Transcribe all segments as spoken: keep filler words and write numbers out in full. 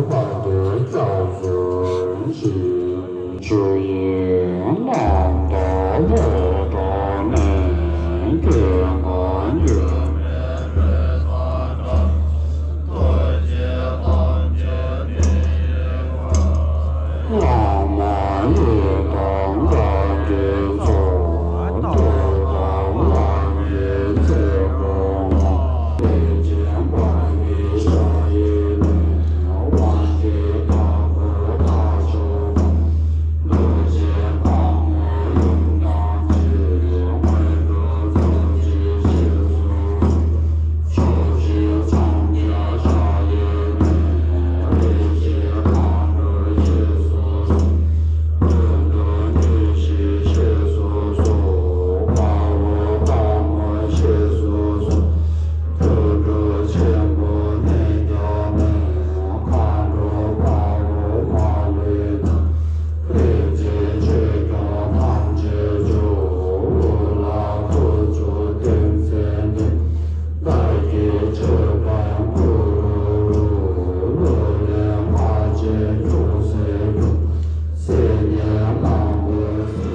བར་དུ་སྐྱབས་སུ་མཆི། ཆུ་ཡི་རྣམ་རྟོག་ལས་གྲོལ་ནས། སྐྱེ་འགག་ཉོན་མོངས་པའི་ལས་དང་བྲལ་བ། ཐུགས་རྗེ་ཐམས་ཅད་ཉིད་ཡིན་པ། བླ་མ་ཡི་དམ་བཀའ་དྲིན་ཚོགས། ཐུགས་དམ་དབང་གི་ཚེ་འགོ་མ། ལས་ཅན་པ་ཡི་ཞལ་ཡི་ནས། དབང་གི་བདག་པོ་ཐག་ཆོད་པ། རྡོ་རྗེ་ཕག་མོ་ཡུམ་ཐམས་ཅད། སྔོན་དུ་ཚོགས་ཀྱི་རྗེས་སུ་འཇུག་ཕྱོགས་བཞི་མཚམས་བརྒྱད་ཞལ་ཡི་ནས། རིགས་བཞི་མཁའ་འགྲོ་རྗེས་སུ་འཇུག་ཀུན་ཏུ་བདེ་གཤེགས་རྗེས་སུ་འཇུག་དཔའ་བོ་དཔའ་མོ་རྗེས་སུ་འཇུག་ཐུགས་སྒྲུབ་ཆེན་པོ་གནས་བརྒྱ་མེད། མཁའ་འགྲོ་དཔའ་བོ་མ་ལུས་དང་། ཐེག་ཆེན་ཆོས་སྐྱོང་ཐམས་ཅད་མཆོད། འོག་ལ་ཁུ་བྱུག་ལྡན་མཚན་ལྡན། བདག་གིས་མཆོད་པ་ཕུལ་རུ་ལུས། ལུས་ལས་ལྷ་ཆེན་ཅུང་ཟད་འབྱུང་། སྲས་ནི་གླང་པོ་ཆེ།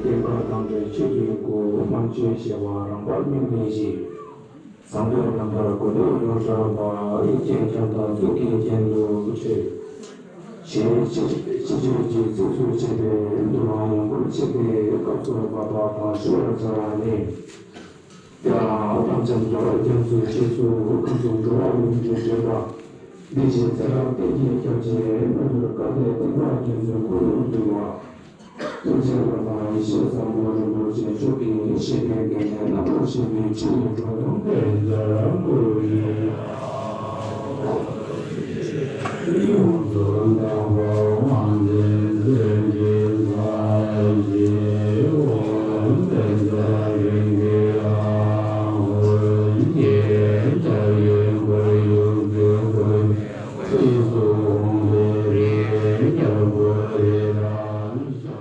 སྐྱེ་འགག་དང་བྲལ་ཆོས་ཀྱི་སྐུ། དམན་ཆོས་བྱེ་བ་རངས་པར་སྨིན་པའི་གཞི། བཟང་པོའི་རྣམ་ཐར་གོ་ཐོས་ཡོངས་གྲགས་པ། ཡེ་ཤེས་ཁྱབ་བདག་གཙུག་གི་རྒྱན་དུ་འཁྲིལ། ཞེས་ཕྱི་ཕྱི་ཕྱོགས་ཀྱི་ཚིགས་སུ་བཅད་པའི་མདོ་ཡང་ཡོངས་པར་ཕྱེ་བའི་སྐབས་སུ་བབ་པ་དང་ཞུ་བར་བྱ་བ་ནི། ཡང་དམ་ཅན་རྒྱལ་བ་རྒྱ་མཚོའི་རྗེས་སུ་ཁམས་གསུམ་འགྲོ་བ་ཡོངས་ཀྱི་འདྲེན་པ། འདི་ཞེས་ཚེ་རབས་གཏན་གྱི་སྐྱབས་ཀྱི་རྣལ་འབྱོར་བཀའ་བརྒྱད་ཐེག་པ་རྒྱ་མཚོའི་འཁོར་ལོ་བསྡུ་བ། ཐུགས་རྗེ་བླ་མ་ཡེ་ཤེས་བཟང་པོ་རིན་པོ་ཆེ་མཆོག་གིས་ཡེ་ཤེས་པའི་དགེ་ལྡན་རྣམ་པར་ཤེས་པའི་ཆོས་ཀྱི་སྒྲོ་སྐུར་བསྟན་མཛད་པ་ཡིན། ཡོངས་སུ་དག་པ་དབང་ཆེན་སེམས་ཀྱི་ས་གཞི་འོག་ཏུ་འཛིན་པའི་རིགས་ཀྱི་དབང་པོ་ཆེ། ལྕགས་ཀྱི་ཁོར་ཡུག་གི་ཁོར་ཡུག་ཕྱིས་སུ་འོང་དུ་རེག་རྒྱལ་པོ་རི་རབ་ཤར།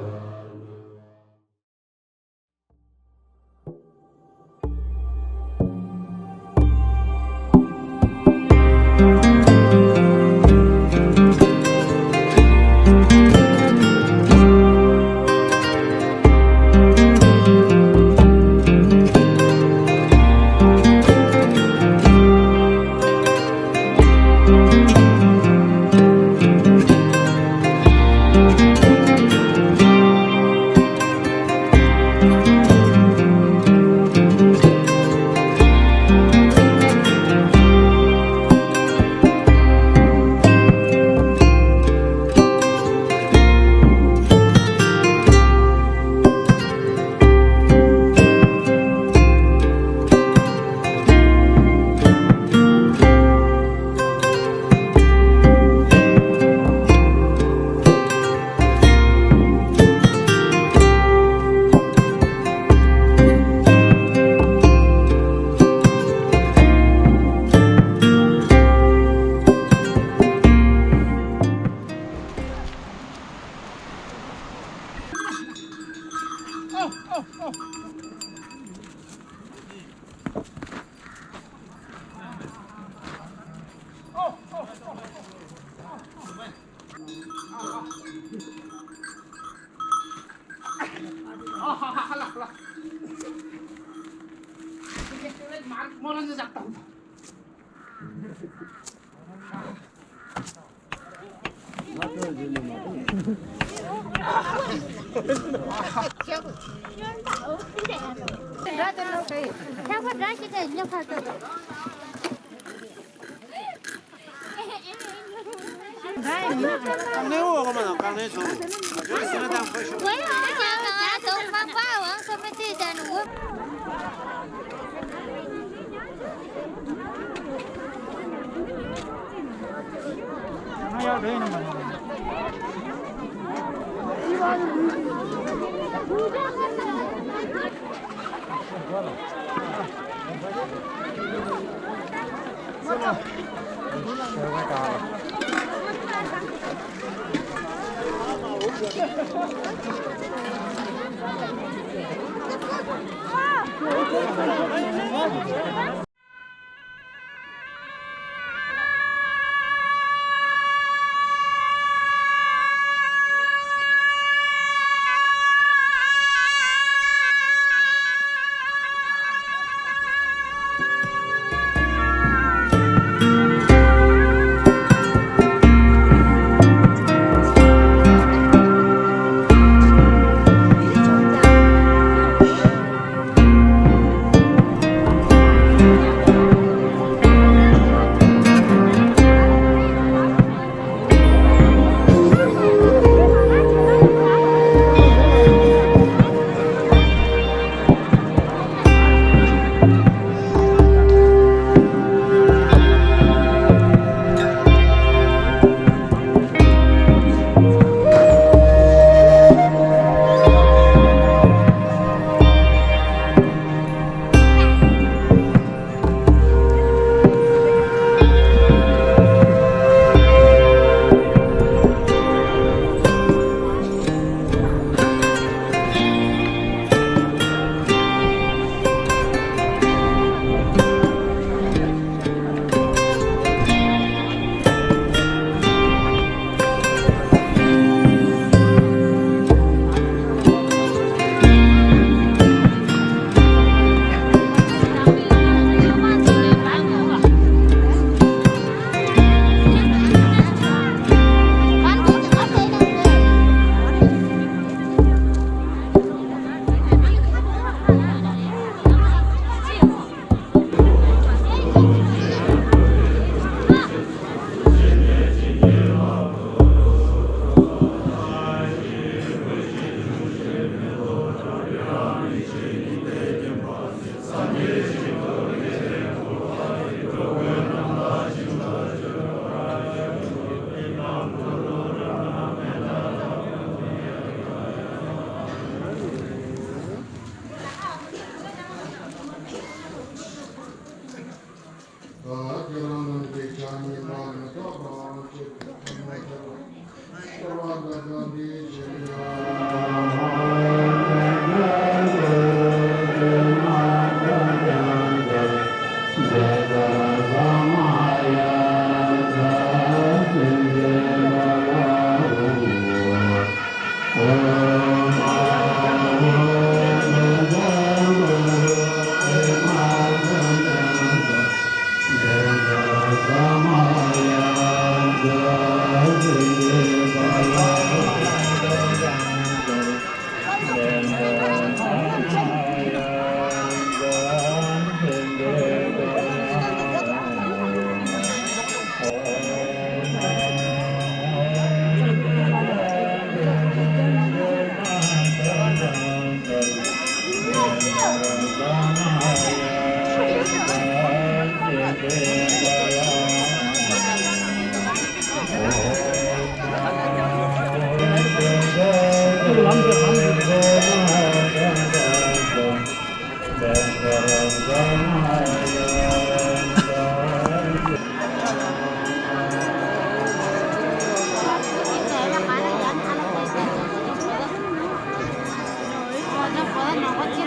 རྒྱ་ཆེ་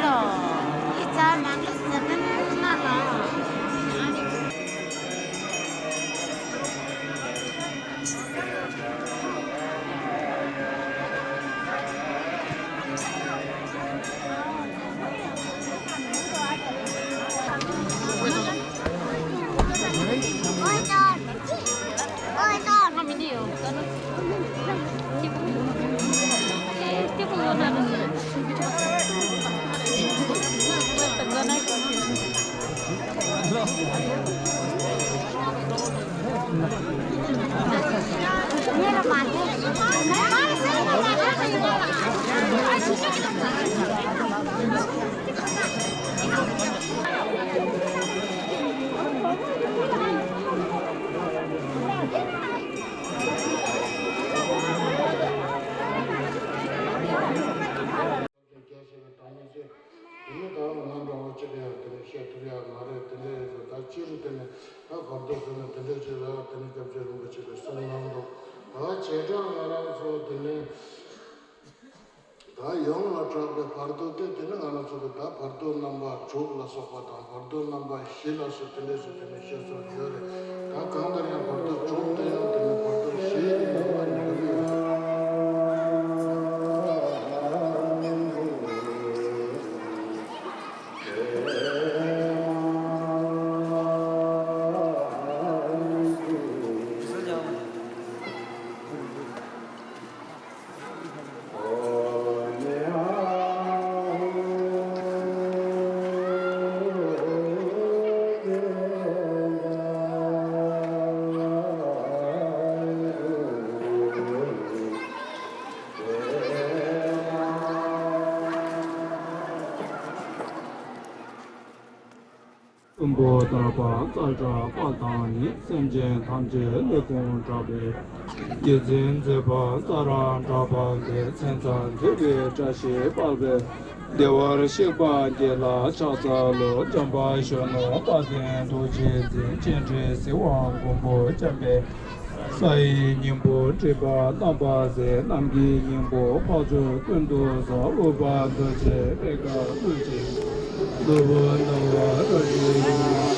བའི་བདག་ཉིད་ཅེས། དེ་ནི་ད་ང་འདྲ་བོ་གཅིག་ཡང་དེ་ནི་བཤད་ཐུབ་ཡག་མ་རེད། དེ་འདྲ་ཡིན་ཙང་ད་སྤྱིར་དེ་ནི་ད་བར་དོ་ཟེར་ན་དེ་འདྲ་ཅིག་ལ་དེ་ནི་སྐྱབས་རྗེ་རིན་པོ་ཆེ་གིས་གསུངས་གནང་འདུག་ད་བྱེ་བྲག་ང་རང་ཚོ་དེ་ནི་ད་ཡོངས་ལ་གྲགས་པའི་བར་དོ་དེ་དེ་ནི་ང་རང་ཚོ་གི་ད་བར་དོ་རྣམ་པ་དྲུག་ལ་སོགས་པ་དང་བར་དོ་རྣམ་པ་བཞི་ལ་སོགས་དེ་འདྲ་ཞིག་དེ་ནི་བཤད་སྲོལ་ཡོད་རེད། ད་གང་ལྟར་ཡང་བར་དོ་དྲུག་དེ་ཡང་དེ་ནི་བར་དོ་བཞི་ཡི་ནང་ལ་ཉེ་གི་ཡོད། གསུམ་པོ་ཐར་པ་ཙཀྲ་པ་དང་ནི། སེམས་ཅན་ཐམས་ཅད་ཀླུ་དགོངས་གྲགས་པའི། རྗེ་བཙུན་མཛད་པ་ས་ར་བྲག་པ་འདི། མཚན་རྩ་འདུས་པའི་བཀྲ་ཤིས་དཔལ་དཔལ། བདེ་བར་གཤེགས་པ་དགེ་ལ་ཕྱག་འཚལ་ལོ། འཇམ་དཔལ་གཞོན་ནུ་དཔལ་ལྡན་རྡོ་རྗེ་འཛིན། སྤྱན་རས་གཟིགས་དབང་མགོན་པོ་འཇམ་དཔལ། ས་ཡི་སྙིང་པོ་སྒྲིབ་པ་རྣམ་པར་སེལ། གནམ་གྱི་སྙིང་པོ་འཕགས་མཆོག་ཀུན་ཏུ་བཟང་། ཨུཏྤལ་རྡོ་རྗེ་པད་དཀར་རླུང་འཕྱུགས། ནོར་བུ་སྣང་བ་རབ་རྒྱས་ཡུམ།